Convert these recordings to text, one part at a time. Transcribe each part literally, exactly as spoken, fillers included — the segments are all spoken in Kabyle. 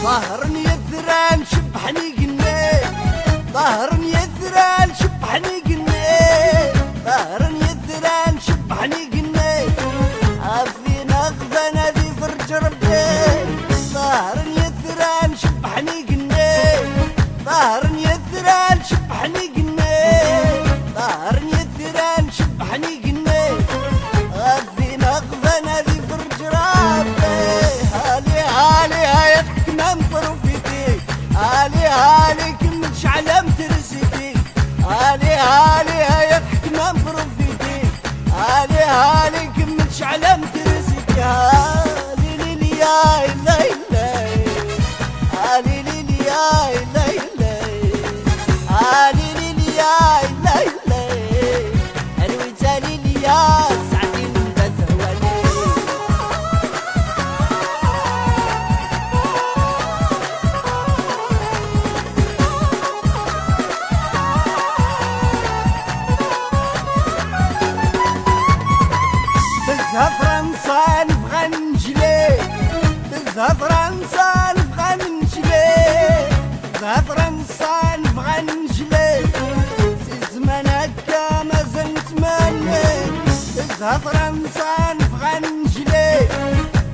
Ḍehren yetran cebbḥen igenni, ḍehren yetran cebbḥen igenni, ḍehren yetran cebbḥen igenni. Ɣef win aɣban ad iferǧ Rebbi. Ḍehren yetran cebbḥen igenni, ḍehren yetran cebbḥen igenni, ḍehren yetran cebbḥen igenni. Ɣef win aɣban ad iferǧ Rebbi. Ali, ali, ay aḥekmam profiti. Ali, ali, kemmel ceɛl am trisiti. Ali, ali, ay aḥekmam profiti. Ali, ali, kemmel ceɛl am trisiti. Ali, lili, ay, lay, lay. Ali, lili, ay, lay, lay. Ali, lili, ay, lay, lay. Anwi tali liya, saɛtin d azehwali. Tezha Fransa, nebɣa ad neǧli. Tezha Fransa, nebɣa ad neǧli. Tezha Fransa, nebɣa ad neǧli. Si zzman akka mazal nettmanni. Tezha Fransa, nebɣa ad neǧli.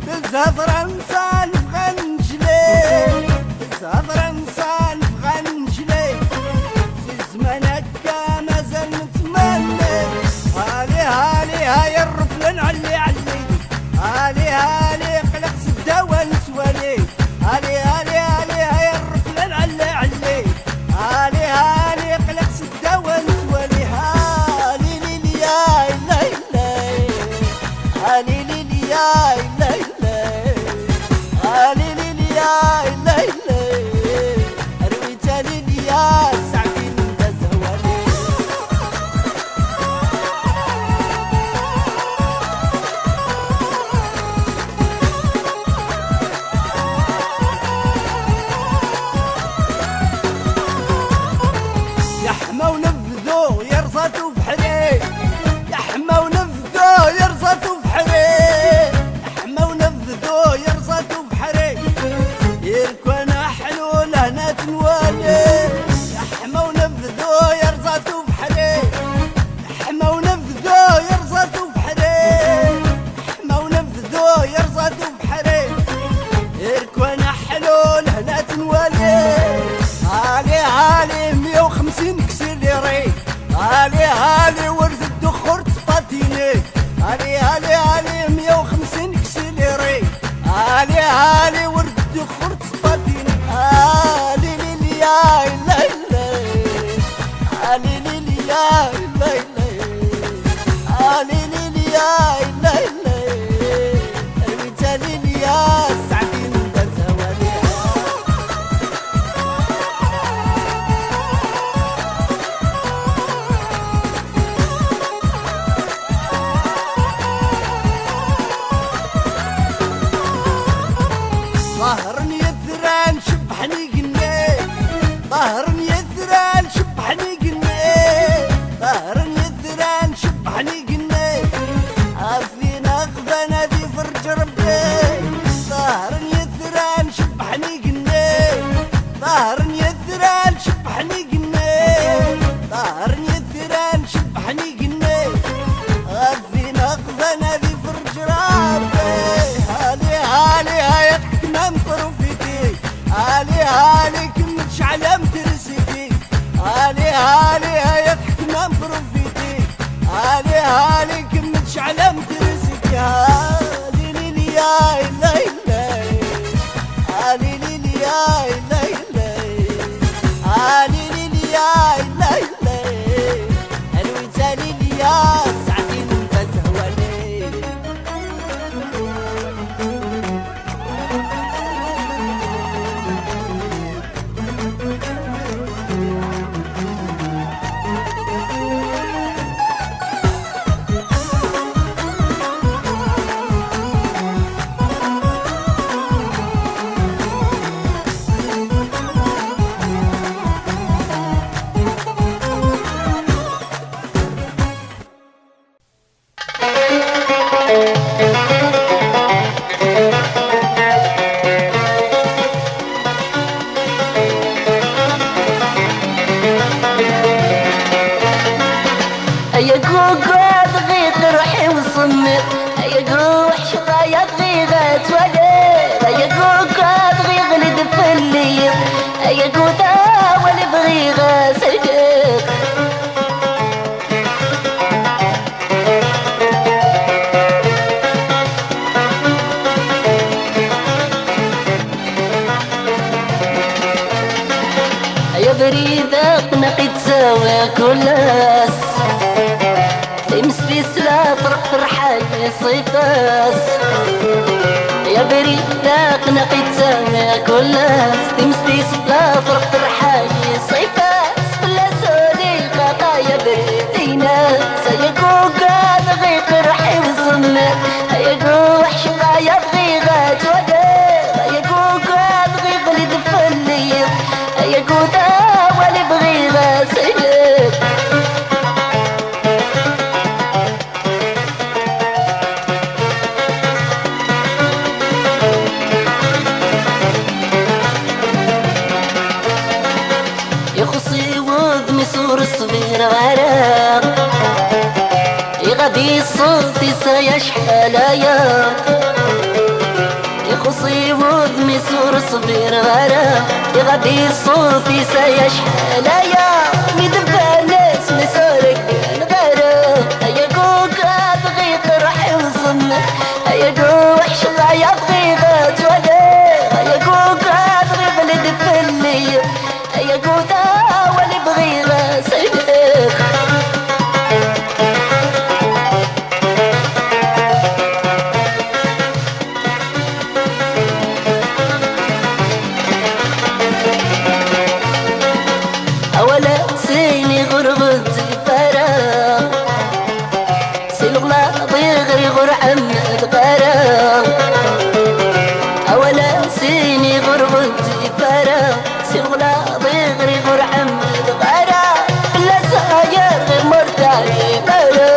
Tezha Fransa, nebɣa ad neǧli. Tezha Fransa, nebɣa ad neǧli. Si zzman akka mazal nettmanni. Ali, ali, ay rruflan, ɛelli, ɛelli. Ali, ali, qleq seddaw ad nettwali. Ali, ali, ali, ay rruflan, ɛelli, ɛelli. Ali, ali, qleq seddaw ad nettwali. Ali, lili, ay, lay, lay. Ali, lili, ay, lay, lay. Ali, lili, ay, lay, lay. Arwi talili, ay, saɛtin d azehwali. Yeḥma unebdu yerẓa-t ubeḥri. Yeḥma unebdu yerẓa-t ubeḥri. Yeḥma unebdu yerẓa-t ubeḥri. Irkwan aḥlul hna-t nwali. Yeḥma unebdu yerẓa-t ubeḥri. Yeḥma unebdu yerẓa-t ubeḥri. Yeḥma unebdu yerẓa-t ubeḥri. Irkwan aḥlul hna-t nwali. Ali, ali, mya u xemsin ksiliri. Ali, ali, ur tedduxxur tpatinit. Ali, ali, ali, mya u xemsin ksiliri. Ali, ali, ur tedduxxur tpatinit. Ali, lili, ay, lay, lay. Ali, lili, ay, lay, lay. Ali, lili, ay, lay, lay. Arwi talili, ay, saɛtin d azehwali. Ḍehren yetran cebbḥen igenni. Ḍehren yetran cebbḥen igenni. Ḍehren yetran cebbḥen igenni. Ɣef win aɣban ad iferǧ Rebbi. Ḍehren yetran cebbḥen igenni. Ḍehren yetran cebbḥen igenni. Ḍehren yetran هالي هالي كم تشعلم ترزقي، هالي هالي هيا تحكمم بروفيتي، هالي هالي كم تشعلم ترزقي، هالي ليلي يا إلهي. Ay agugad ɣiqerḥ-iw ẓemmiḍ, ay aguḥ cḍaya bɣiɣ ad twaliḍ, ay agugad ɣiɣli-d fell-i, ay aguda wali bɣiɣ ad s-iliɣ. Ay abrid aqnaq ittawi kul ass, imesli s la ferq ferḥan iṣifas. Ay abrid aqnaq ittawi kul ass, imesli s la ferq ferḥan iṣifas. Fell-as ur ilxaq ay abrid-ines, ay agugad ɣiqerḥ-iw ẓemmiḍ, ay aguḥ cḍaya bɣiɣ ad twaliḍ, ay agugad ɣiɣli-d fell-i, ay aguda wali bɣiɣ ad s-iliɣ. Ixuṣ-i wudem-is ur ṣbireɣ ara. Iɣab-i ṣṣut-is ay acḥal aya. Ixuṣ-i wudem-is ur ṣbireɣ ara. Iɣab-i ṣṣut-is ay acḥal aya. Mi d-bban isem-is ur gganeɣ ara. Ay agugad ɣiqerḥ-iw ẓemmiḍ, ay aguḥ cḍaya bɣiɣ ad twaliḍ, ay agugad ɣiɣli-d fell-i, ay aguda wali bɣiɣ ad s-iliɣ. Awal-a s ini ɣur ɣezzif ara. Si leɣlaḍ iɣri ɣur ɛemmdeɣ ara. Awal-a s ini ɣur ɣezzif ara. Si leɣlaḍ iɣri ɣur ɛemmdeɣ ara. Fell-as ay arɣim ur teɛyim ara.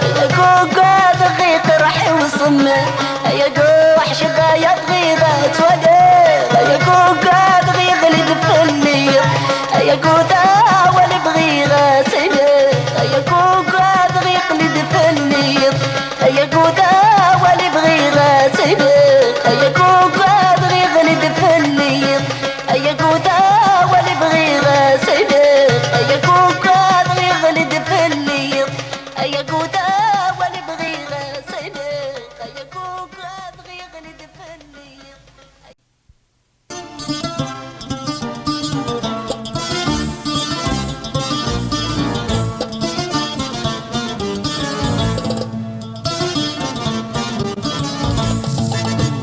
Ay agugad ɣiqerḥ-iw ẓemmiḍ, ay aguḥ cḍaya bɣiɣ ad twaliḍ, ay agugad ɣiɣli-d fell-i, ay aguda wali bɣiɣ ad s-iliɣ, ay agugad ɣiɣli-d fell-i, ay aguda wali bɣiɣ ad s-iliɣ, ay agugad ɣiɣli-d fell-i, ay aguda wali bɣiɣ ad s-iliɣ, ay agugad ɣiɣli-d fell-i. Ay aguda wali bɣiɣ ad s-iliɣ, ay agugad ɣiɣli-d fell-i.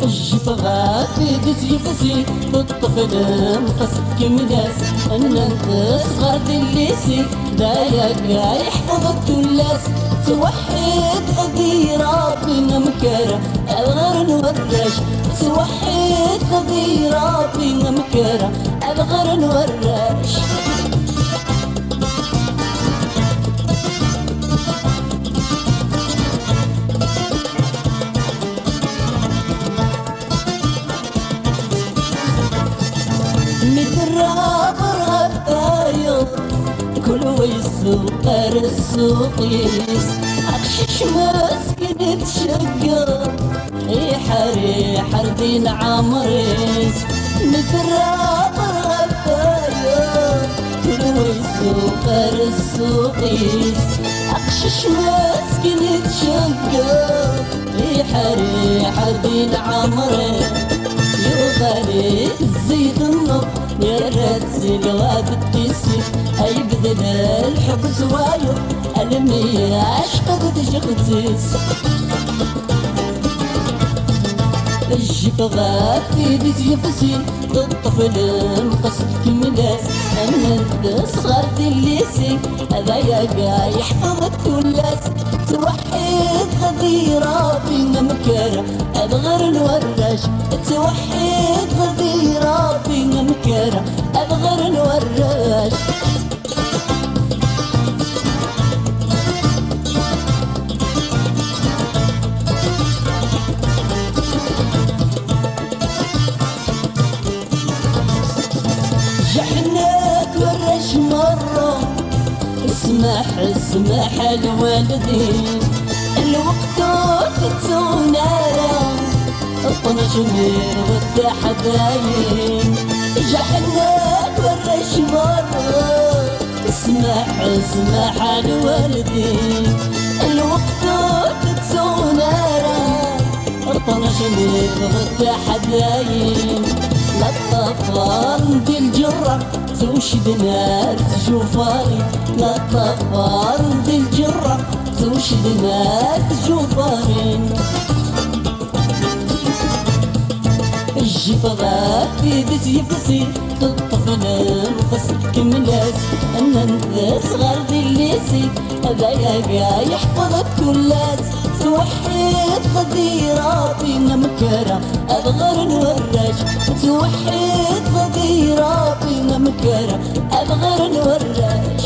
Jjbeɣ-as-d s yefsi, teṭṭef lemqes tkemmel-as, nnan tesɣer di llisi, d ayagi yeḥfeḍ tullas. Ttweḥḥid di Ṛebbi amek ara ad ɣren warrac, ttweḥḥid di Ṛebbi amek ara ad ɣren warrac. Mi terra ɣer ɣef tayeḍ, kul wa yessuq ar ssuq-is. Aqcic meskin ittcegger, iḥer, iḥer di leɛmer-is. Mi Terra ɣef waya, kul wa izuqer ssuq-is. Aqcic meskin ittcegger, iḥer, iḥer di leɛmer-is. Yuɣal itezzi-d nneḍ, yerra-d si lɣab d tissit. Ay yebdel lḥeb s wayeḍ, almi yeɛceq di tjeɣt-is. Jjip ɣef idis yefsin, teṭṭef lemqes tkemmel-as. Amen tesɣer di llisi, ad ayaga yeḥfeḍ tullas. Tettweḥḥid di Ṛebbi amkar, ad ɣren warrac. Tettweḥḥid di Ṛebbi amkar, ad ɣren warrac. Jaḥen akk warrac merra, smaḥ, smaḥ a lwaldin. Lweqt ur t-ttun ara, ṭṭnec mir ɣ teḥdayin. Jaḥen akk warrac merra, smaḥ, smaḥ a lwaldin. Lweqt ur t-ttun ara, ṭṭnec mir ɣ teḥdayin. La ṭṭafaren di lǧerra, ttwecden ar tjufarin. La ṭṭafaren di lǧerra, ttwecden ar tjufarin. Jjip ɣef idis yefsin, teṭṭef lemqes tkemmel-as. Amen tesɣer di llisi, ad ayaga yeḥfeḍ tullas. Tettweḥḥid di Ṛebbi amkar, ad ɣren warrac. Tettweḥḥid di Ṛebbi amkar, ad ɣren warrac.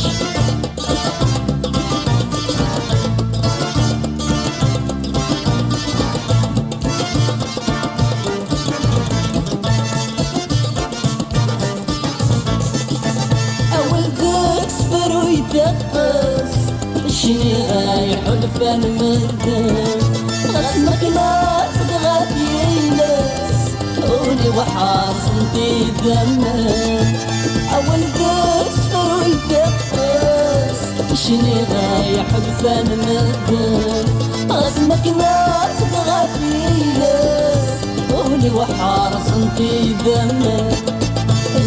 Awal deg sefru iteqqes, cniɣ ay ḥulfan medden. Ɣas ma klat ɣef yiles, ul-iw ḥaṣen-t idammen. Awal deg sefru iteqqes, cniɣ ay ḥulfan medden. Ɣas ma klat ɣef yiles, ul-iw ḥaṣen-t idammen.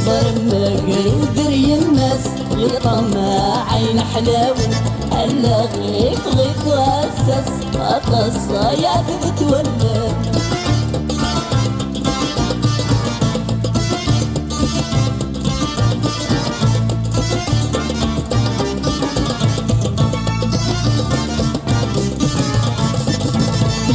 Ẓer megrud ar yemma-s, yeṭṭamaɛ ayen ḥlawen. Allaɣ iffeɣ-it wass-as, aṭas ay ad twalem.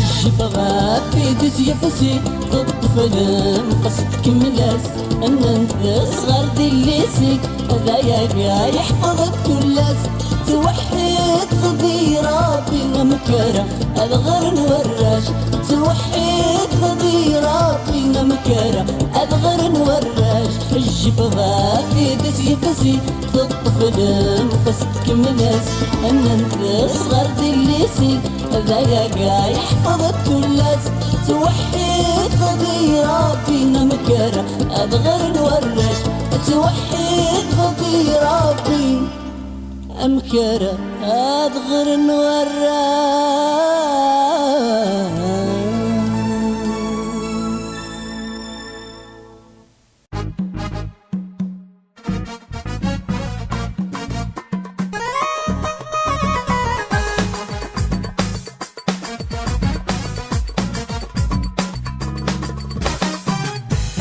Jjip ɣef idis yefsi, teṭṭef lemqes tkemmel-as. Amen tesɣer di llisi, ad ayaga yeḥfeḍ tullas. Tettweḥḥid di Ṛebbi amkar, ad ɣren warrac. Tettweḥḥid di Ṛebbi amkar, ad ɣren warrac. Jjip ɣef idis yefsi, teṭṭef lemqes tkemmel-as. Amen tesɣer di llisi, ad ayaga yeḥfeḍ tullas. Tettweḥḥid di Ṛebbi amkar, ad ɣren warrac. Tettweḥḥid di Ṛebbi amkar, ad ɣren warrac.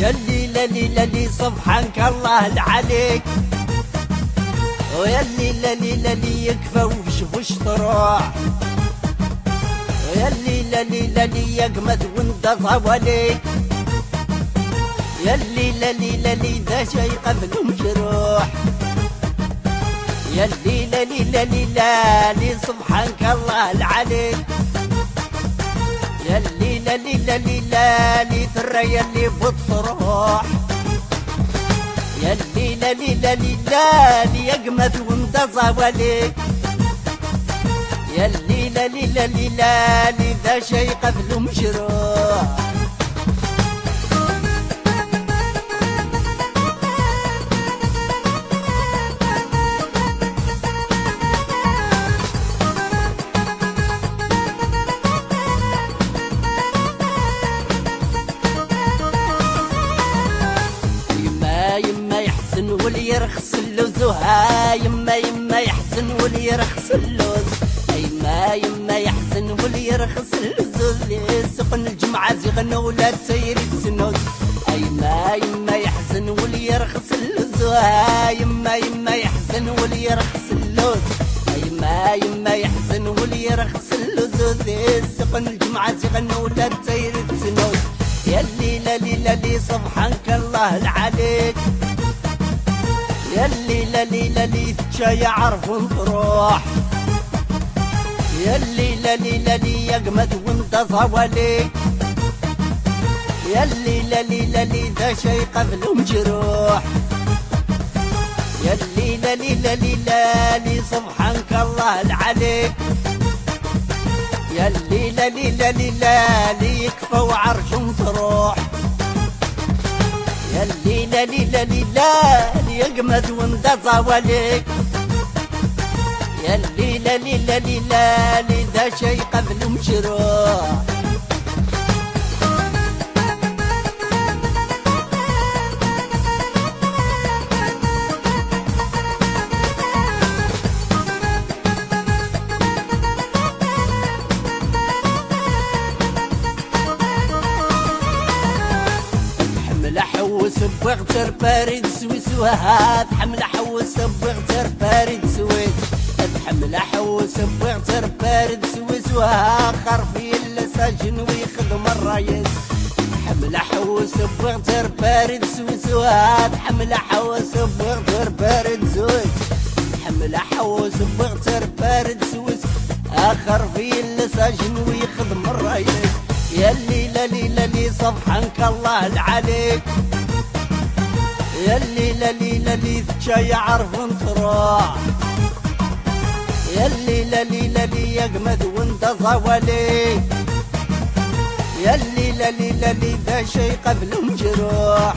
يا الليلة ليلة لي سبحانك الله العلي. ويا الليلة ليلة لي يكفى وش وش تروح. ويا الليلة ليلة لي يا قمت وانت صوالي. يا الليلة ليلة لي ذا شي قبل مجروح. يا الليلة ليلة ليلة لي سبحانك الله العلي. يا الليلة ليلة ليلة لي ترى يا اللي بتصروح. يا الليلة ليلة ليلة لي يا قمة ومدى صوالي. يا الليلة ليلة ليلة لي ذا شي قبل مجروح. يرخص اللوز، ها يما، يما يحزن ولي يرخص اللوز. يما، يما يحزن ولي يرخص اللوز، اللي سوق الجمعة زيغن ولا تسيري تسنوز. يما، يما يحزن ولي يرخص اللوز، ها يما، يما يحزن ولي يرخص اللوز. يما، يما يحزن ولي يرخص اللوز، اللي سوق الجمعة زيغن ولا تسيري تسنوز. يا الليلة، ليلة لي سبحانك الله العليك. يا الليلة، ليلة لي تشاي عرف ونطروح. يا الليلة، ليلة لي يا قمد وانت زوالي. يا الليلة، ليلة لي ذا شي قبل مجروح. يا الليلة، ليلة، ليلة لي سبحانك الله العليك. يا الليلة، ليلة، ليلة لي يكفى وعرش مطروح. يا الليلة، ليلة، ليلة لي يقمد وندى زواليك. يا الليلة، ليلة، ليلة لي ذا شي قبل مشروع. تحمل حوس بغتر بارد سويس وها، تحمل حوس بغتر بارد سويس. تحمل حوس بغتر بارد سويس وها، خرف يلا ساجن ويخدم الريس. تحمل حوس بغتر بارد سويس وها، تحمل حوس بغتر بارد سويس. تحمل حوس بغتر بارد سويس، اخر في اللساجن ويخدم الريس. يا الليلة، ليلة لي سبحانك الله العليك. يا الليلة، ليلة لي تشاي عرف نطروح. يا الليلة، ليلة لي يا قمد وانت زوالي. يا الليلة، ليلة لي ذا شي قبل مجروح.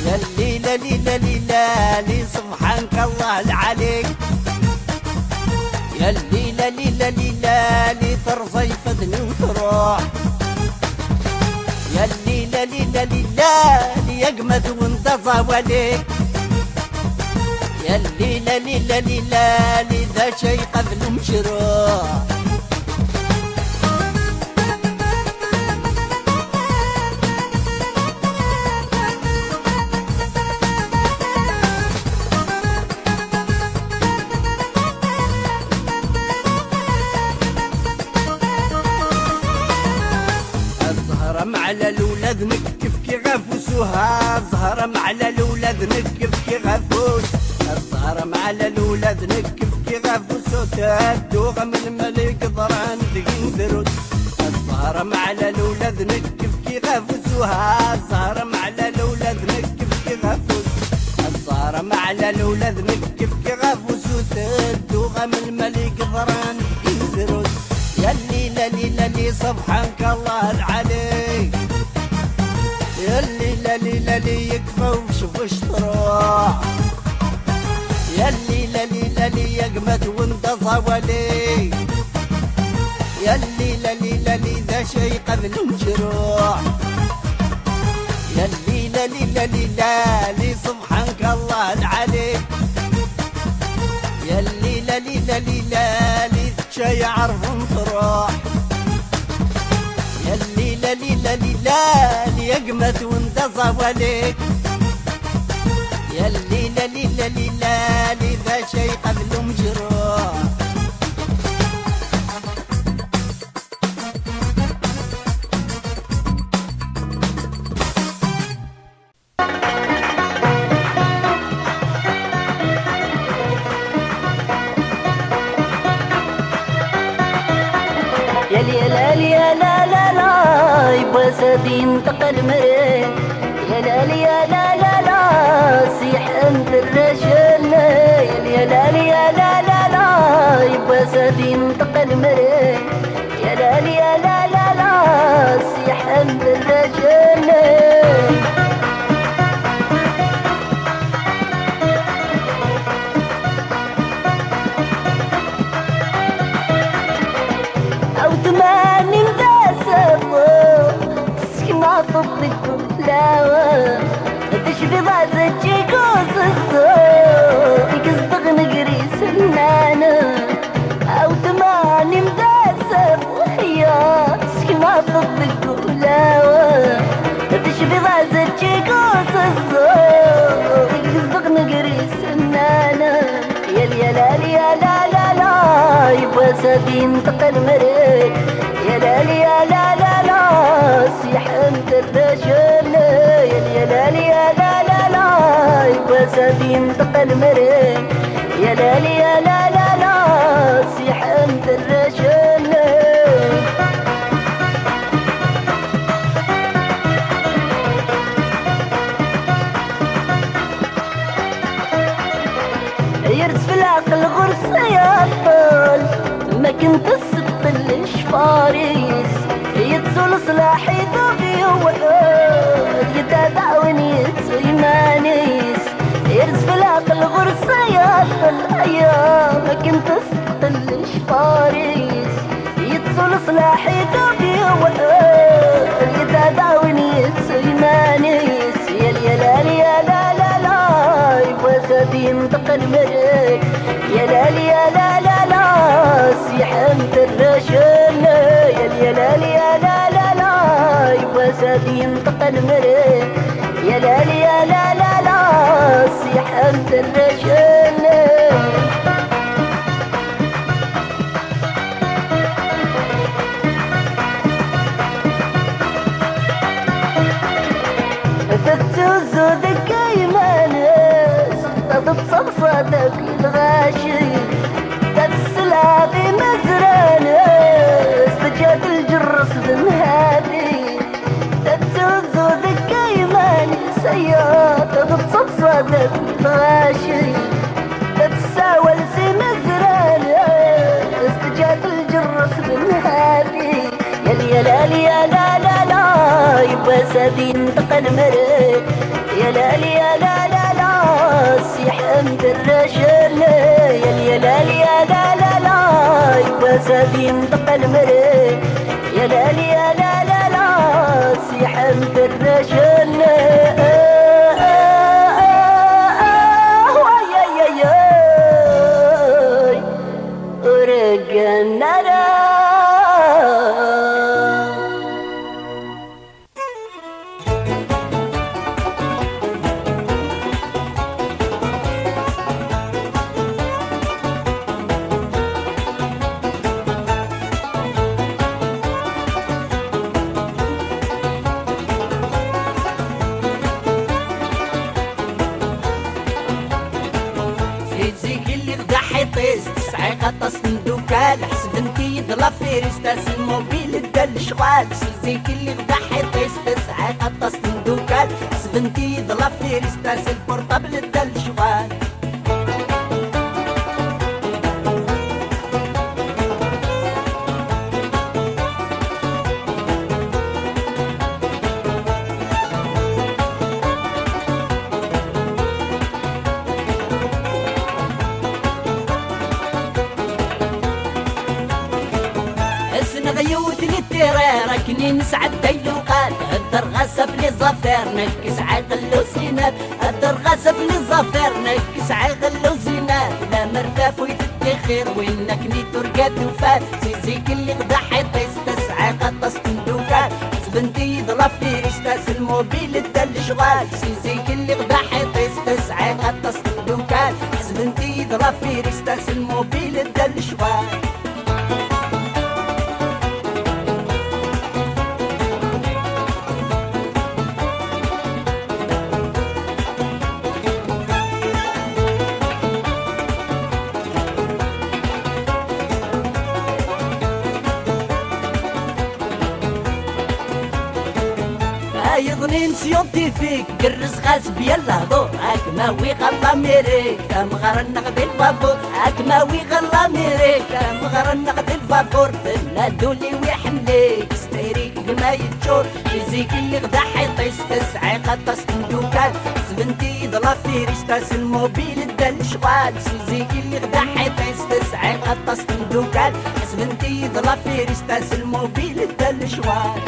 يا الليلة، ليلة، ليلة لي سبحانك الله العليك. يا الليلة، ليلة، ليلة لي ترزي فدني وتروح. يا الليلة، ليلة، ليلة لي يا قمد وانت زوالي. يا الليلة، ليلة، ليلة لي ذا شي قبل مشروع. الزهرة معلى الولاد نكف كي غافوسوها، الزهرة معلى الولاد نكف كي غافوس، الزهرة معلى الولاد نكف كي غافوس، وتهدو غم الملك ضران دقي ندروس. الزهرة معلى الولاد نكف كي غافوسوها، الزهرة معلى الولاد نكف كي غافوس، الزهرة معلى الولاد نكف كي غافوس، وتهدو غم الملك ضران دقي ندروس. يا الليلة، ليلة لي سبحانك الله العلي. يا الليلة، ليلة لي يكفى وشوش تروح. يا الليلة، ليلة لي يا قمد وانت زوالي. يا الليلة، ليلة لي ذا شي قبل مشروع. يا الليلة، ليلة، ليلة لي سبحانك الله العلي. يا الليلة، ليلة، ليلة لي شي عرف نطروح. يا الليلة، ليلة، ليلة لي يا قمد وانت زوالي. يا الليلة، ليلة، ليلة لي ذا شي قبل مجروح. يا ليالي يا لا لا لا، يبغى سادي ينطق المري. يا ليالي يا لا لا لا، سيح أنت الرجل. يا ليالي يا لا لا لا، يبغى سادي ينطق المري. يا ليالي يا لا لا لا، سيح أنت الرجل. أو ثمانين ذا سبو، سكنا طبي Ad yenṭeq lemri, ya lali, ya la, la, la, ṣṣiḥent rracen, ya, ya lali, ya la, la, la, yiwwas ad yenṭeq lemri, ya lali, ya la, la, la, ṣṣiḥent rracen. Yers f leɛqel ɣur-s ay aṭṭel, makken tessebṭel lecfar-is. Yettu leṣlaḥ i d aɣ-yewɛed, yedda d aɛwin yettu iman-is. Yers f leɛqel ɣur-s ay aṭṭel, aya makken tessebṭel lecfar-is. Yettu leṣlaḥ i d aɣ-yewɛed, yedda d aɛwin yettu iman-is. Yal, ya lali, ya la, la, la, yiwwas ad yenṭeq lemri. Ya lali, ya la, la, la, ṣṣiḥent rracen. Yal, ya lali, ya la, la, la, yiwwas ad yenṭeq lemri. Ya lali, ya la, la, la, ṣṣiḥent rracen. Tettuzzu deg iman-is, tettaḍsa deg lɣaci, tettesselɛab imezran-is, teǧǧa-d lǧerres d nnhati. Tettuzzu deg iman-is, aya, tettaḍsa deg lɣaci, tettessawal s imezran-is, teǧǧa-d lǧerres d nnhati. Yal, ya lali, ya la, la, la, yiwwas ad yenṭeq lemri. Ya lali, ya la, la, la, ṣṣiḥent rracen. Yal, ya lali, ya la, la, la, yiwwas ad yenṭeq lemri. Ya lali, ya la, la, la, ṣṣiḥent rracen. Ay, ay, ay, ay. Ur ggan ara. Si zik i lliɣ d aḥiṭ-is, tesɛiɣ aṭas n tmeddukal, ḥesbent-iyi-d la firist, ass n lmubil dda lecɣal. Si zik i lliɣ d aḥiṭ-is, tesɛiɣ aṭas n tmeddukal, ḥesbent-iyi-d la firist, ass n lpurṭabl dda lecɣal. Ssneɣ yiwet n ttirar akken i nesɛedday lewqat, hedder ɣas ɣef les affaires, nekk sɛiɣ lluzinat. Hedder ɣas ɣef les affaires, nekk sɛiɣ lluzinat. Lamer tafuyt ttixir, win akken i turga tufat. Si zik lliɣ d aḥiṭ-is, tesɛiɣ aṭas n tmeddukal, ḥesbent-iyi-d la firist, ass n lmubil dda lecɣal. Si zik lliɣ d aḥiṭ-is, tesɛiɣ aṭas n tmeddukal, ḥesbent-iyi-d la firist, ass n lmubil dda lecɣal. Ay iḍnin scientifique, gerrez xas bya lehdur, ad kem-awiɣ ɣer l'Amérique, tameɣra-nneɣ di lbabur, ad kem-awiɣ ɣer l'Amérique, tameɣra-nneɣ di lbabur, tella d ul-iw iḥemmel-ik, s tayri-k gma yeččur. Si zik i lliɣ d aḥiṭ-is, tesɛiɣ aṭas n tmeddukal, ḥesbent-iyi-d la firist, ass n lmubil dda lecɣal. Si zik i lliɣ d aḥiṭ-is, tesɛiɣ aṭas n tmeddukal, ḥesbent-iyi-d la firist, ass n lmubil dda lecɣal.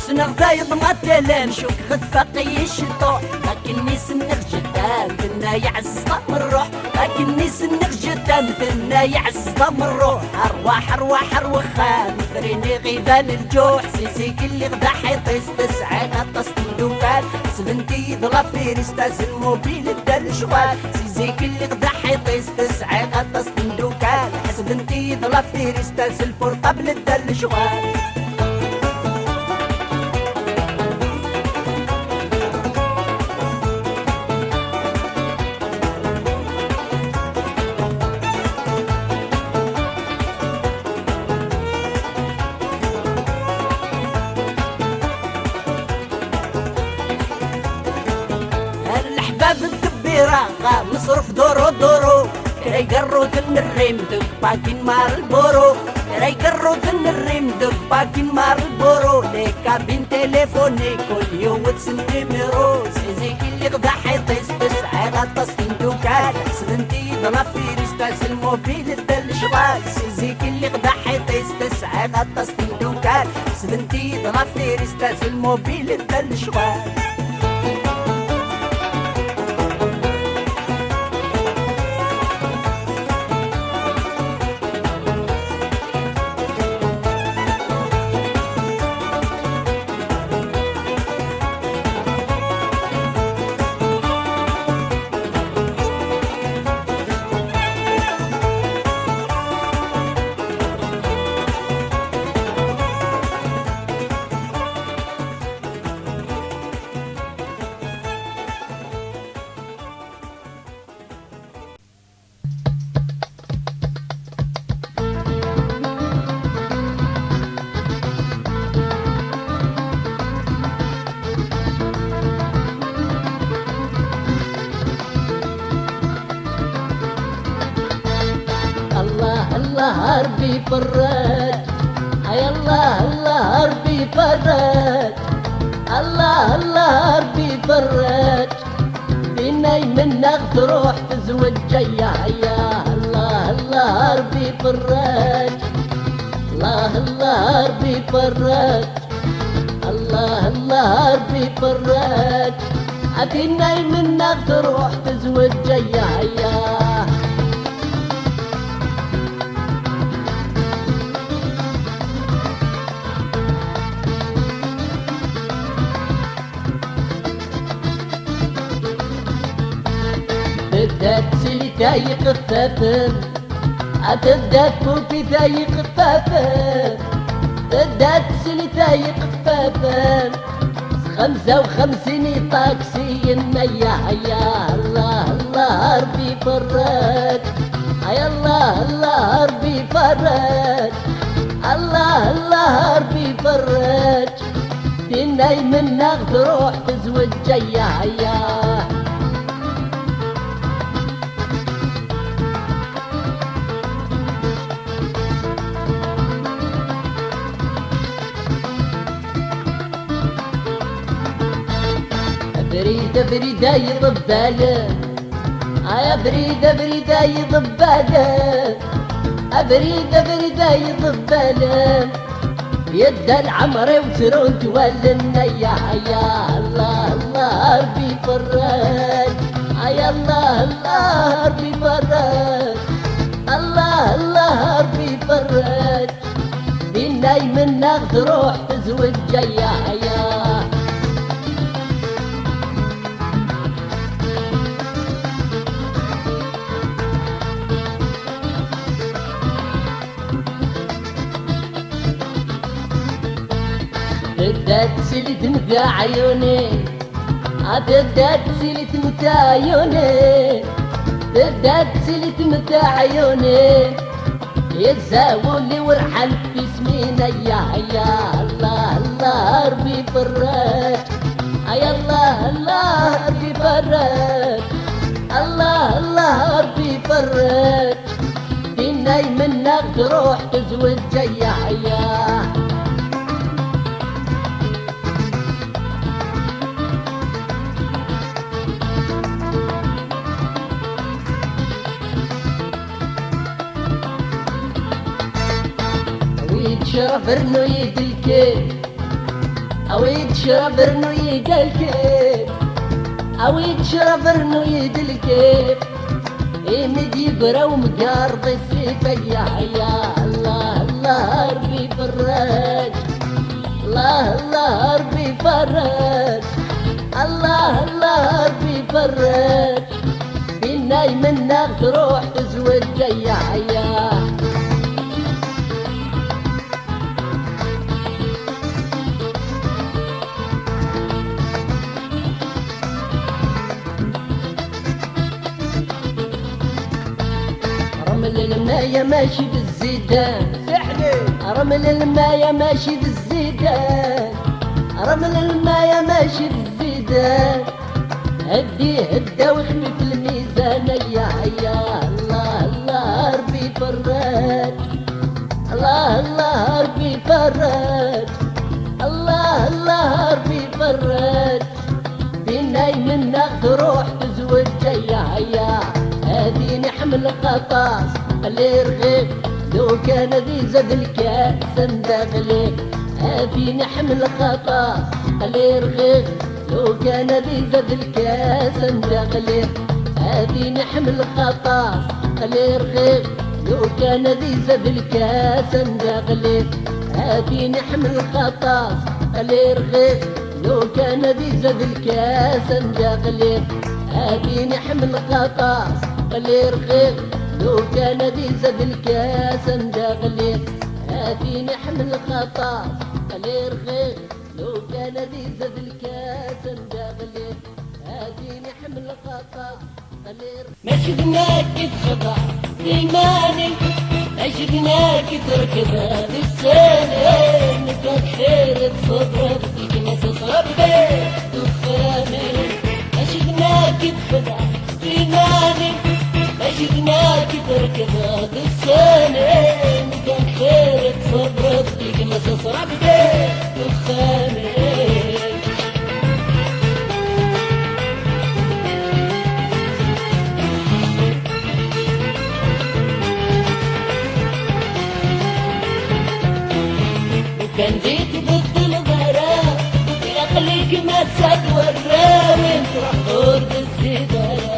Ssneɣ tayeḍ ma tellen, cukkeɣ tfaq-iyi ciṭuḥ, akken i s-nniɣ jedd Tenna yeɛzez ṭam rruḥ, akken i s-nniɣ je t'aime. Tenna yeɛzez ṭam rruḥ, arwaḥ, arwaḥ, ar wexxam. Frin iɣiban lǧuḥ, si zik lliɣ d aḥiṭ-is, tesɛiḍ aṭas n tmeddukal. Ḥesbent-iyi d la firista, s lmubil ddan lecɣal. Si zik lliɣ d aḥiṭ-is, tesɛiḍ aṭas n tmeddukal. Ḥesbent-iyi d la firista, s lpurṭabl ddan lecɣal. Ar leḥbab n tebbireɣ, meṣruf duru duru. Kra igerruden rrim deg bakin Marlboro. Kra igerruden rrim deg bakin Marlboro. Les cabines téléphoniques, kul yiwet s nimiru. Si zik lliɣ d aḥiṭ-is, tesɛiḍ aṭas n tmeddukal. Ḥesbent-iyi d la firista, s lmubil ddan lecɣal. Si zik lliɣ d aḥiṭ-is, tesɛiḍ aṭas n tmeddukal. Ḥesbent-iyi d la firista, s lmubil ddan lecɣal. الله الله ربي فرج، اي الله الله ربي فرج، الله الله ربي فرج. ديناي منك تروح تزوج جاية، هيا الله الله ربي فرج، الله الله ربي فرج، الله الله ربي فرج. ديناي منك تروح تزوج جاية، هيا. تبدا تسلي تايق الثفن، تبدا تفوتي تايق الثفن، تبدا تسلي تايق الثفن. خمسة وخمسين طاكسي، هيا هيا، الله الله ربي فرج، هيا الله الله ربي فرج، الله الله ربي فرج. ديناي منك تروح تزوج جاية، هيا. بريد بريد يا ضبال، يا بريد بريد يا ضبال، بريد بريد يا ضبال. يدا العمر وترون تولن، يا يا الله الله ربي فرج، يا الله الله ربي فرج، الله الله ربي فرج. ديناي منك تروح تزوج جاية، يا. تبدا تسلي تمتع عيوني، تبدا تسلي تمتع عيوني، تبدا تسلي تمتع عيوني. يزاولي ورحل في سمينة، يا يا الله الله ربي فرج، يا الله الله ربي فرج، الله الله ربي فرج. ديناي منك تروح تزوج جاية، يا. ويتشرب رنو يدلكي، ويتشرب رنو يدلكي. Awi-d ccrab, rnu-yi-d lkif, imi d-yeggra umgar di ssif, ayya, ayya. Allah, Allah, Rebbi ferrej. Allah, Allah, Rebbi ferrej. Allah, Allah, Rebbi ferrej. Dinna ymennaɣ truḥ tezweǧ, ayya, ayya. Remel lmaya mačči d zzidan. Siḥni. Remel lmaya mačči d zzidan. Remel lmaya mačči d zzidan. Heddi heddaw ixfif lmizan, ayya, ayya. Allah, Allah, Rebbi ferrej. Allah, Allah, Rebbi ferrej. Allah, Allah, Rebbi ferrej. Dinna ymennaɣ truḥ tezweǧ, ayya, ayya. Ad ini ḥemmleɣ aṭas, qli rɣiɣ. Lukan ad izad lkas anda ɣliɣ. Ad ini ḥemmleɣ aṭas, qli rɣiɣ. Lukan ad izad lkas anda ɣliɣ. Ad ini ḥemmleɣ aṭas, qli rɣiɣ. Lukan ad izad lkas anda ɣliɣ. Ad ini ḥemmleɣ aṭas, qli rɣiɣ. Lukan ad izad lkas anda ɣliɣ. Ad ini ḥemmleɣ aṭas, qli rɣiɣ. Lukan ad izad lkas anda ɣliɣ. Ad ini ḥemmleɣ aṭas, qli rɣiɣ. Lukan ad izad lkas anda ɣliɣ. Ad ini ḥemmleɣ aṭas, qli rɣiɣ. Mačči d nekk i texdeɛ iman-ik, mačči d nekk i trekbeḍ ussan-im, nekk kfir i tṣebreḍ, gma-s ṣṣrab d uxxam-im. Mačči d nekk i texdeɛ iman-ik, mačči d nekk i trekbeḍ ussan-im, nekk kfir i tṣebreḍ, gma-s ṣṣrab d uxxam-im. Kan di tbeddleḍ ara, ilaq-ik ma d warraw-im, truḥeḍ ur d-tezziḍ ara.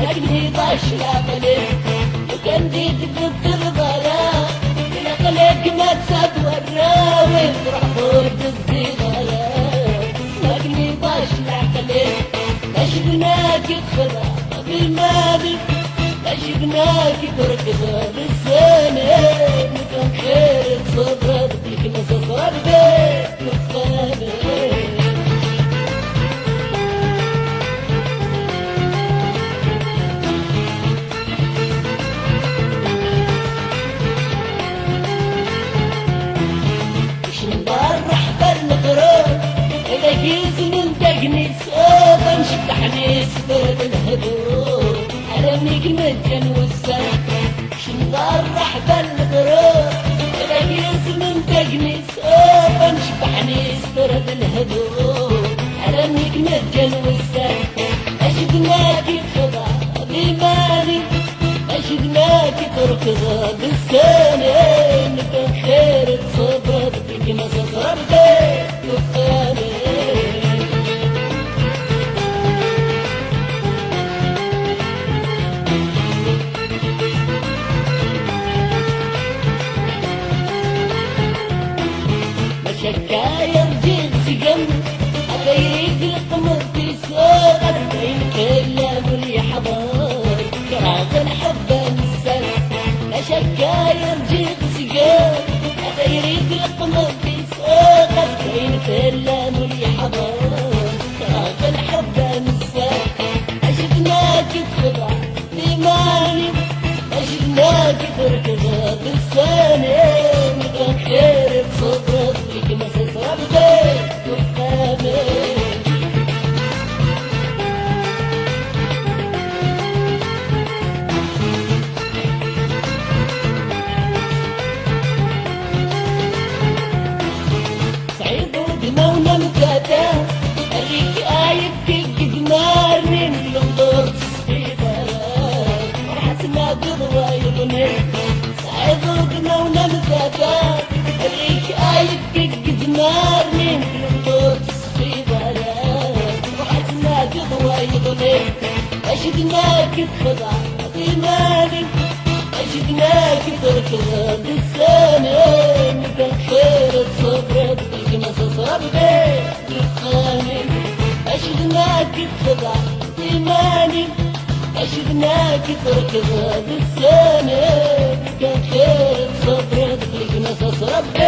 Akken iḍac leɛqel-im, lukan di tbeddleḍ ara, ilaq-ik ma d warraw-im, truḥeḍ ur d-tezziḍ ara. Akken iḍac leɛqel-im, acu d nekk i texdeɛ d iman-im, acu d nekk i trekbeḍ ussan-im, nekk xir i tṣebreḍ, nekk ma s ṣṣrab d uxxam-im. Ikcem-d rreḥba n leɣrur, ad ak-izmen tagnis, uḍan ceṭṭaḥen-is ber d lehdur. Alammi k-meǧǧen wussan, ikcem-d rreḥba n leɣrur, ad ak-izmen tagnis, uḍan ceṭṭaḥen-is ber d lehdur. Alammi k-meǧǧen wussan, acu d nekk i texdeɛ d iman-im, acu d nekk i trekbeḍ ussan-im, nekk xir i tṣebreḍ, gma-s ṣṣrab d uxxam-im. Maca akka yerǧa seg-m, atayri d leqmer tis-, ɣas d ayen fell-am ur yeḥḍer, kraɣ lḥebb amessas. Maca akka yerǧa seg-m, atayri d leqmer tis-, ɣas d ayen fell-am ur yeḥḍer, kraɣ lḥebb amessas. Acu d nekk i texdeɛ d iman-im, acu d nekk i trekbeḍ ussan-im, nekk xir i tṣebreḍ, gma-s ṣṣrab d uxxam-im. Sɛiḍ udmawen am tata, err-ik ayefki deg idmaren-im, lehdur tesfiḍ ara, ruḥ ad tnadiḍ wayeḍ-nni. Sɛiḍ udmawen am tata, err-ik ayefki deg idmaren-im, lehdur tesfiḍ ara, ruḥ ad tnadiḍ Acidnak txedɛeḍ iman-im, acidnak terkeḍ d ssanem, kan xir tṣebreḍ, gma-s ṣṣrab d uxxam-im. Acidnak txedɛeḍ iman-im, acidnak terkeḍ d ssanem, kan xir tṣebreḍ, gma-s ṣṣrab d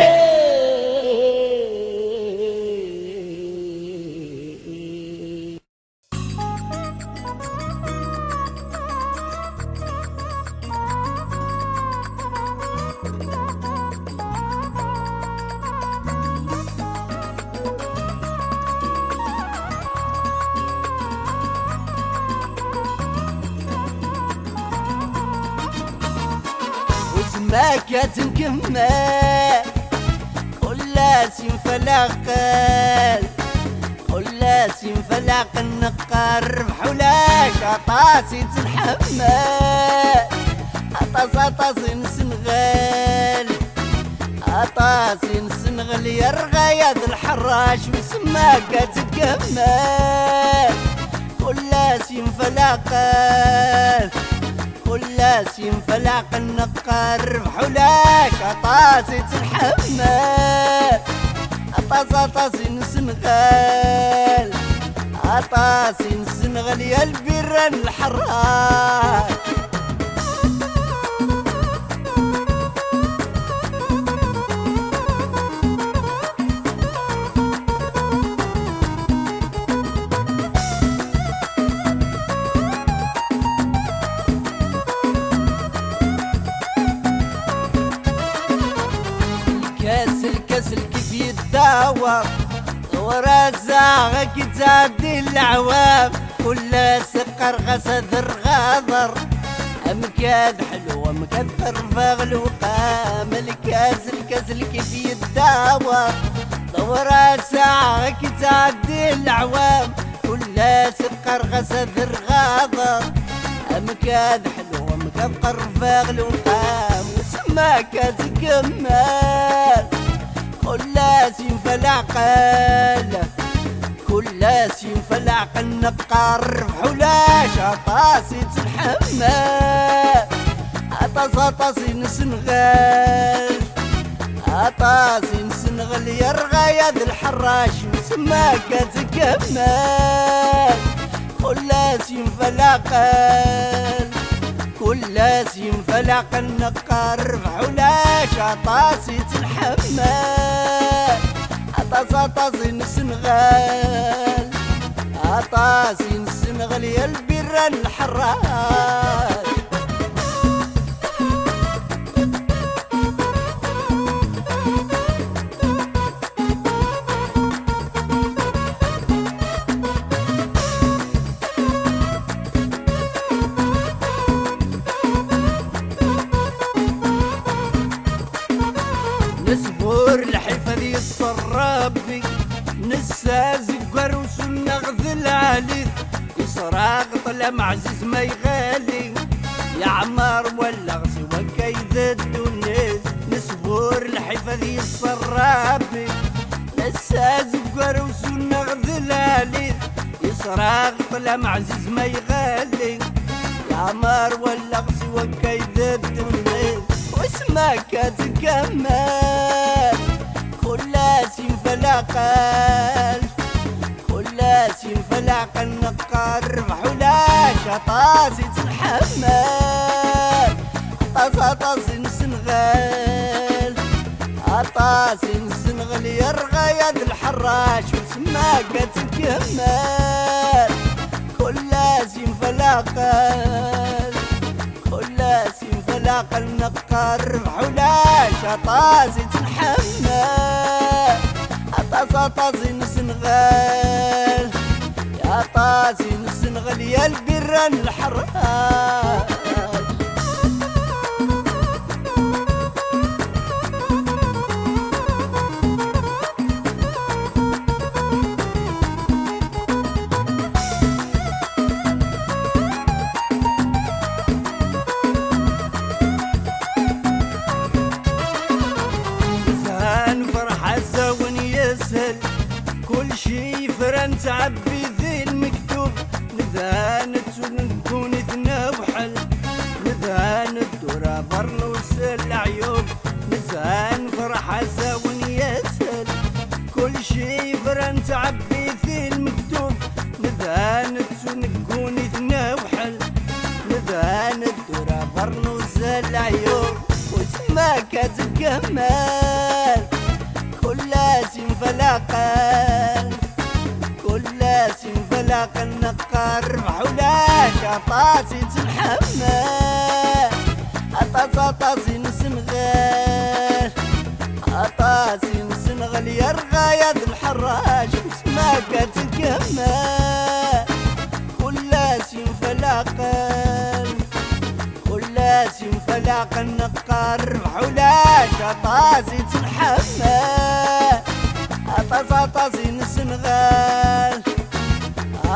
Usmak ad nkemmel, kul ass yenfa laqel. Kul ass yenfa laqel, neqqar rrbeḥ ulac, aṭas i tt-nḥemmel, aṭas, aṭas i nessenɣel, aṭas i nessenɣel, yerɣa-yaɣ lḥerrac, wissen ma akka ad tkemmel. Kul ass yenfa laqel, kul ass yenfa laqel, neqqar rrbeḥ ulac, aṭas i tt-nḥemmel, aṭas, aṭas i nessenɣel, aṭas i nessenɣel, ya lbirra n lḥerrac. Lkas, lkas, lkif yeddawer, ur azaɣ ad k-yettɛeddi leɛwam. Kul ass qqareɣ-as ad rɣaḍer, amek ad ḥlu, amek ad qerbeɣ lewqam. Lkas, lkas, lkif yeddawer, ur azaɣ ad k-yettɛeddi leɛwam. Kul ass qqareɣ-as ad rɣaḍer, amek ad ḥlu, amek ad qerbeɣ lewqam. Wissen ma akka ad tkemmel, kul ass yenfa laqel, kul ass yenfa laqel, neqqar rrbeḥ ulac, aṭas i tt-nḥemmel, aṭas, aṭas i nessenɣel, aṭas i nessenɣel, yerɣa-yaɣ lḥerrac, wissen ma akka ad tkemmel. Kul ass yenfa laqel, kul ass yenfa laqel, neqqar rrbeḥ ulac, aṭas i tt-nḥemmel, aṭas, aṭas i nessenɣel, aṭas i nessenɣel, ya lbirra n lḥerrac. Nesbur lḥif ad yesser Rebbi, nessazeggar usu-nneɣ d lɛali-t, israɣ ṭṭlam ɛziz ma iɣali, yeɛmer wallaɣ siwa akka i d ddunit, nesbur lḥif ad yesser Rebbi, nessazeggar usu-nneɣ d lɛali-t, israɣ ṭṭlam ɛziz ma iɣali, yeɛmer wallaɣ siwa akka i d ddunit, wissen ma akka ad tkemmel. Kul ass yenfa laqel, kul ass yenfa laqel, neqqar rrbeḥ ulac, aṭas i tt-nḥemmel, aṭas, aṭas i nessenɣel, aṭas i nessenɣel, yerɣa-yaɣ lḥerrac, wissen ma akka ad tkemmel. Kul ass yenfa laqel, kul ass yenfa laqel, neqqar rrbeḥ ulac, aṭas i tt-nḥemmel, aṭas, aṭas i nessenɣel, aṭas i nessenɣel, ya lbirra n lḥerrac. Zhan ferḥ asawen yeshel, kulci yefra nettɛebbi di lmektub, nebda nettu Nettɛebbi di lmektub, nebda nettu negguni-t newḥel, nebda neddur abernuza leɛyub, usma akka tgemmal, kul ass infalaqen, kul ass infalaqen, neqqar rrbeḥ ulac, aṭas i tt-nḥemmel, aṭas, aṭas i nessemɣer. Aṭas i nessenɣel yerɣa-yad lḥerrac, usma akka tgemma. Kul ass infalaqen, kul ass infalaqen, neqqar rrbeḥ ulac, aṭas i tt-nḥemmel. Aṭas, aṭas i nessenɣel,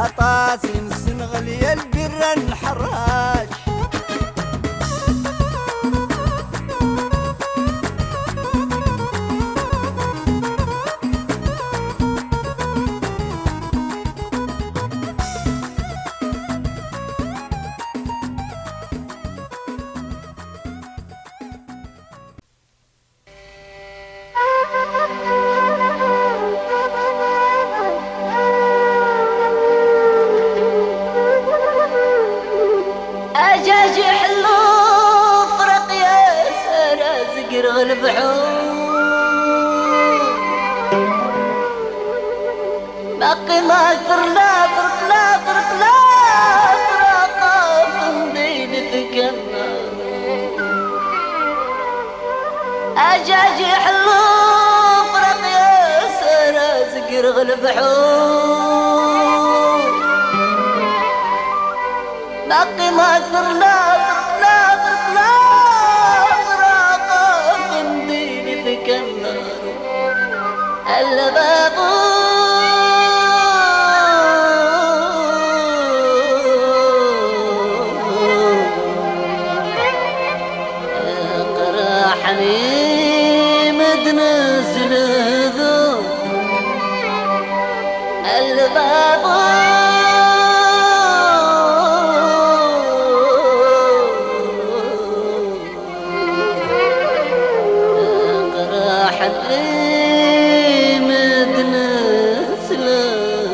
aṭas i nessenɣel ya lbirra n lḥerrac. Ajaji ḥellu fraq ya sara zegreɣ lebḥur. Baqi ma terla, terla, terla, terla, aqaf n din tganna. Ajaji ḥellu fraq ya sara zegreɣ lebḥur. Baqi ma terla, terla, terla, terla, aqaf n din tganna. البابور قرحني مدن زلذو. البابور Qerḥen-iyi medden s lehdur.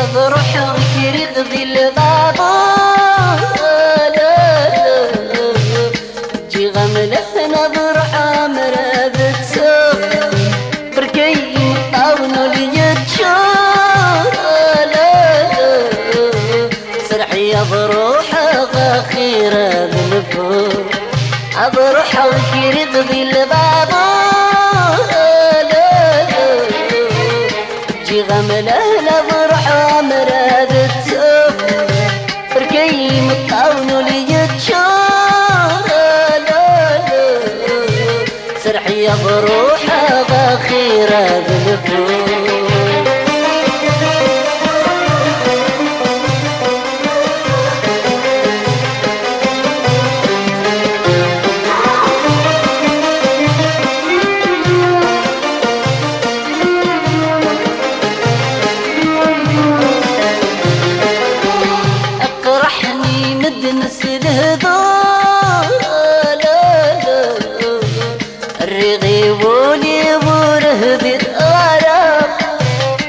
Ad ruḥeɣ kriɣ di lbabuṛ, la, la, la. Ǧǧiɣ amlaḥ ad ruḥeɣ amrar ad ttuɣ. Berka imeṭṭawen ul yeččur, la, la, la. Serḥ-iyi ad ruḥeɣ axir ad nfur. Ad ruḥeɣ kriɣ di lbabuṛ, la, la, la. Ǧǧiɣ amlaḥ ad ruḥeɣ amrar ad ttuɣ. Berka imeṭṭawen ul yeččur, la, la, la. Serḥ-iyi ad ruḥeɣ axir ad nfur. Qerḥen-iyi medden s lehdur, la, la, la. Rriɣ i wul-iw ur hdiɣ ara.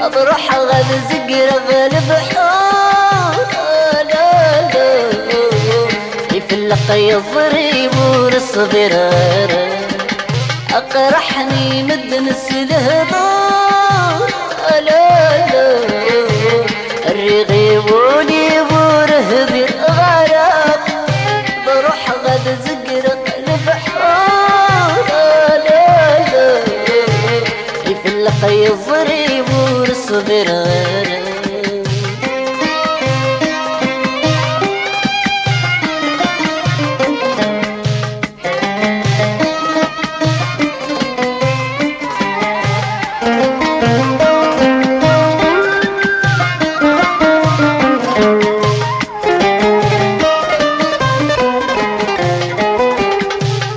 Ad ruḥeɣ ad zegreɣ lebḥur, la, la, la. Ifelleq yeẓri ur ṣbireɣ ara. Aqerḥen-iyi medden s lehdur, la, la, la. Rriɣ i wul-iw ur hdiɣ ara. Bruḥeɣ ad zegreɣ lebḥur, la, la, la. Ifelleq yeẓri ur ṣbireɣ ara.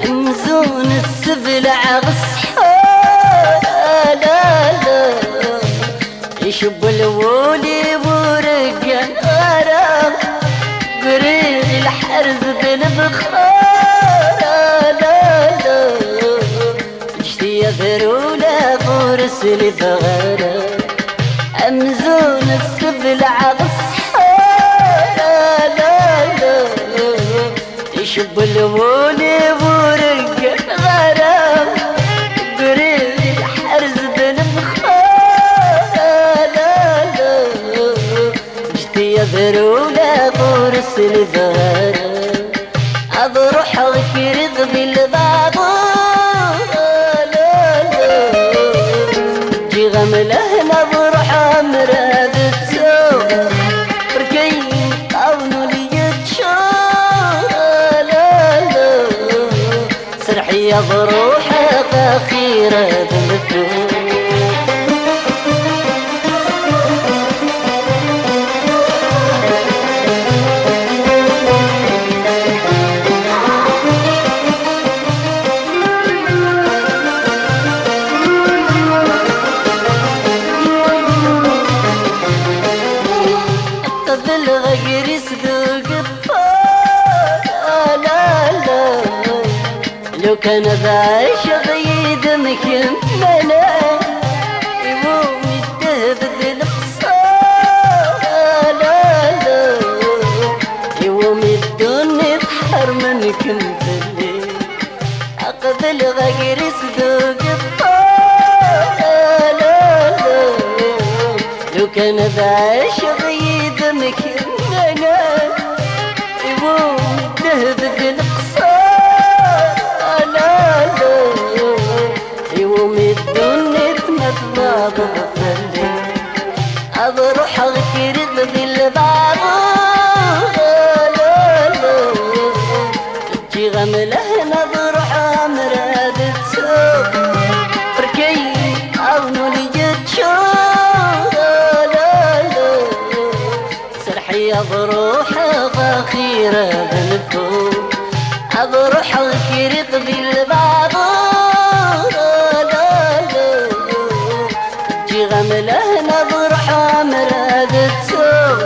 Amzun sseblaɛeɣ ṣṣḥa, la, la, la. Icewwel wul-iw ur ggan ara, gri lḥerz d lebxar, la, la, la. Ǧǧet-iyi Rewleɣ ur slibeɣ ara amzun sseblaɛeɣ ṣṣḥara, la, la. Icewwel wul-iw ur gganeɣ ara, gri lḥerz d lemxara, la, la. Ǧǧet-iyi ad rewleɣ ur slibeɣ ara. Ad ruḥeɣ kriḍ di lbaḍ, ǧǧiɣ amlah ad ruḥeɣ amrad ttuɣ. Berka imeṭṭawen ul yeččur. Serḥ-iyi ad ruḥeɣ axir ad nfew. Qebleɣ agris d ugebbar, la, la. Lukan ad ɛiceɣ yid-m kemmini, iwumi ddheb d leqṣar, la, la. Iwumi ddunit ḥermen-kem fell-i, aqbel agris d ugeṭṭar, la, la. Lukan ad ɛiceɣ yid-m kemmini, iwumi ddheb d leqṣar, la, la. Iwumi ddunit ma tbaḍeḍ fell-i, ad ruḥeɣ kriḍ di lbaḍ, la, la. Ǧǧiɣ amlah ad ruḥeɣ amrad ttuɣ. Berka imeṭṭawen ul yeččur, la, la. Serḥ-iyi ad ruḥeɣ axir ad nfew. Ad ruḥeɣ kriḍ di lbaḍ, la, la. Ǧǧiɣ amlah ad ruḥeɣ amrad ttuɣ.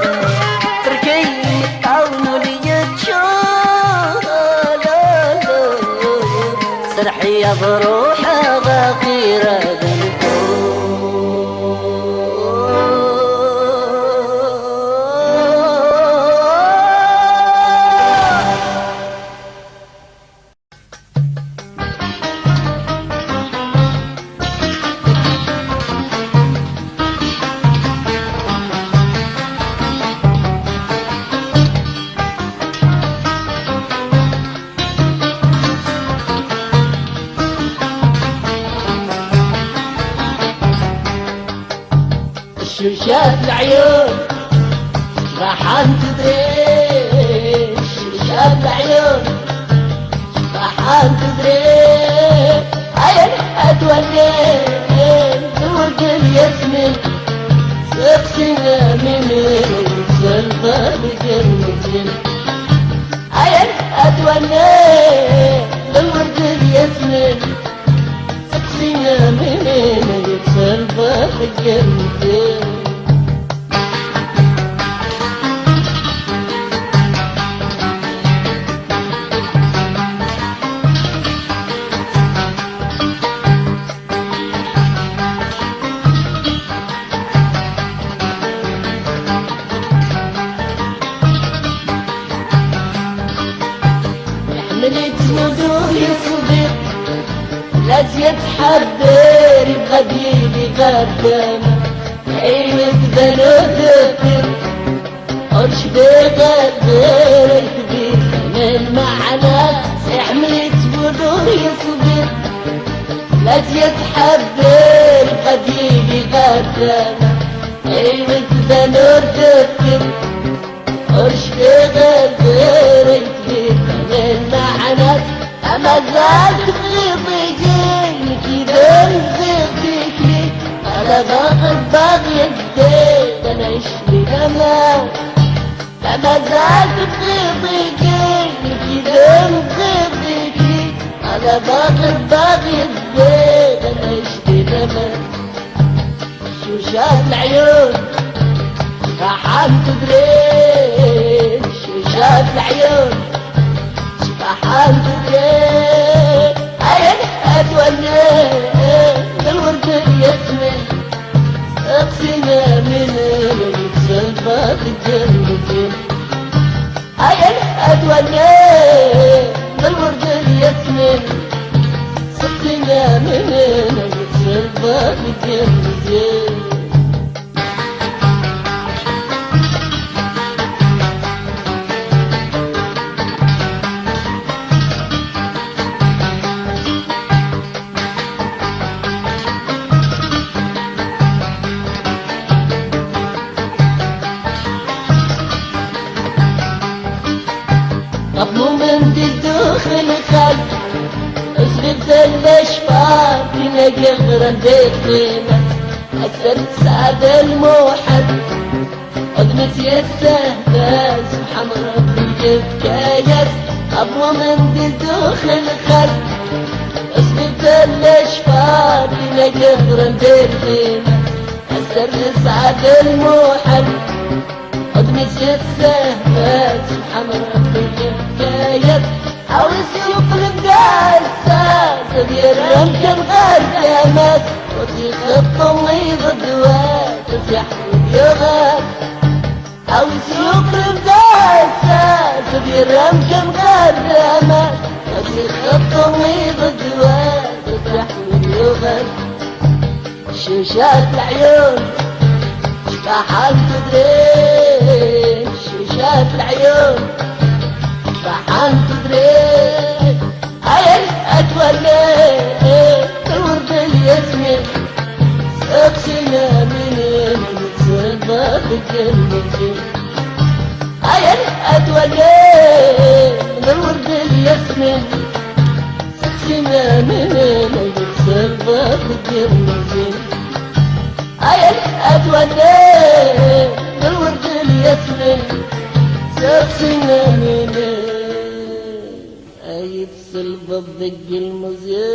Berka imeṭṭawen ul yeččur, la, la. Serḥ-iyi ad ruḥeɣ axir ad nfew. Ccucat leɛyun, cbaḥa n tedri, ccucat leɛyun, cbaḥa n tedri. Ayen ad twalim, lwerd n yasmin, seqsi amini, selbeɣ deg lmizin. Ayen ad twalim, lwerd n yasmin, seqsi amini, selbeɣ deg lmizin. Iḥemmel-itt wudur yeṣdiq, la s-yettḥebber, yebɣa ad yili ɣer tama. Iwet balud deffir, ur cbiɣ azrayt di lmeɛna. Iḥemmel-itt wudur yeṣdiq, la s-yettḥebber, yebɣa ad yili ɣer tama. Iwet balud deffir, ur cfiɣ azrayt di lmeɛna. Amazal tebɣiḍ-iyi, nekk d amziɣ tikli, ala d aɣebbar yezdiɣ, ad nɛic di laman. Amazal tebɣiḍ-iyi, nekk d amziɣ tikli, ala d aɣebbar yezdiɣ, ad nɛic di laman. Ccucat leɛyun, cbaḥa n tudrin, ccucat leɛyun, cbaḥa n tudrin. Ayen ad twalim, Yaminen yettselba deg lmizin. Ayen ad twali d lwerd n yasmin. Seqsi Yaminen yettselba deg lmizin. Ɣef mumen di ddux lxal, asbib d lacfa, tin-agi ɣran di lqima, ass-a tesɛa d lmuḥal. Xedmet yes-s ahbas, subḥan Ṛebbi yefka-yas, ɣef mumen di ddux lxal. Asbib d lacfa, tin-agi ɣran di lqima, ass-a tesɛa d lmuḥal. Xedmet yes-s ahbas, subḥan Ṛebbi yefka-yas. Awis yuqleb d ass-a, ad yerr amkan ɣer tama-s, ur tt-ixeṭṭu iḍ d wass, ad s-iḥudd yuɣal. Awis yuqleb d ass-a, ad yerr amkan ɣer tama-s, ur tt-ixeṭṭu iḍ d wass, ad s-iḥudd yuɣal. Ccucat leɛyun, cbaḥa n tudrin, ccucat leɛyun, cbaḥa n tudrin. Ayen ad twali, lwerd n yasmin, seqsi Yaminen, yettselba deg lmizin. Ayen ad twali, lwerd n yasmin, seqsi Yaminen, yettselba deg lmizin. Ayen ad twali, lwerd n yasmin, seqsi Yaminen, ay tselbeḍ deg lmizin.